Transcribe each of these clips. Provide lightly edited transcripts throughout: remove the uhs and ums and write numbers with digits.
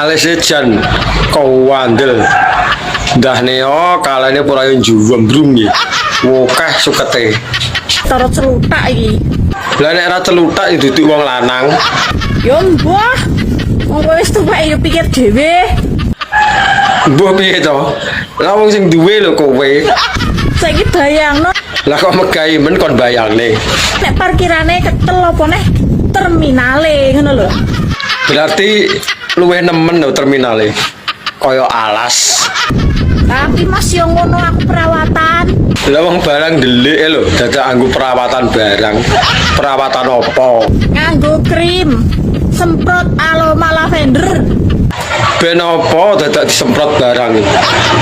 Alise jan kowandel. Ndah neo kalane pura yo juwembrung iki. Wokeh sukete. Taro celutak iki. Lah nek ora celutak ya duduk wong lanang. Yo mbah. Wong kowe wis tuwek ya pikir dhewe. Mbuh piye to? Lah wong sing duwe lho kowe. Saiki bayangno Lah kok megahi men kon bayangne. Nek parkirane ketel apa neh terminale ngono lho. Berarti luwih nemen lho terminale. Kaya alas. Tapi Mas yo ngono aku perawatan. Lah wong barang ndelik e lho, dadak anggo perawatan barang. Perawatan apa? Nganggo krim, semprot aroma lavender. Ben apa dadak disemprot barang iki?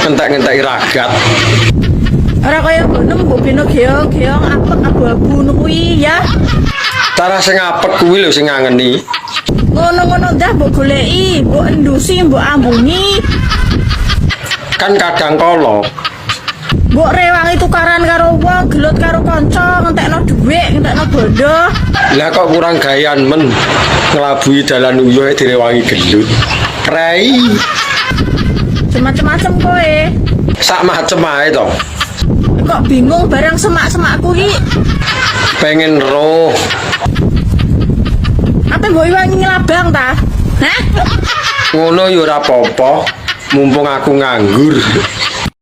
Entek-enteki ragat. Ora kaya ngono mbok beno geong-geong apek abu-abu ngono kuwi ya. Cara sing apek kuwi lho sing ngangeni. Ngono-ngono dah mbok goleki, mbok endusi, mbok ambungi, Kan kadang kala mbok rewangi tukaran karo wong, gelut karo kanca, ngentekno dhuwit, ngentekno bondo. Lah kok kurang gayan men nglabuhi dalan uyuh e direwangi gelut. Prei. Macem-macem kowe. Sak macem ae to. Kok bingung barang semak-semakku iki? Pengen roh. Apa mbok iwangi nglabang ta? Hah? Ngono ya ora apa-apa. Mumpung aku nganggur.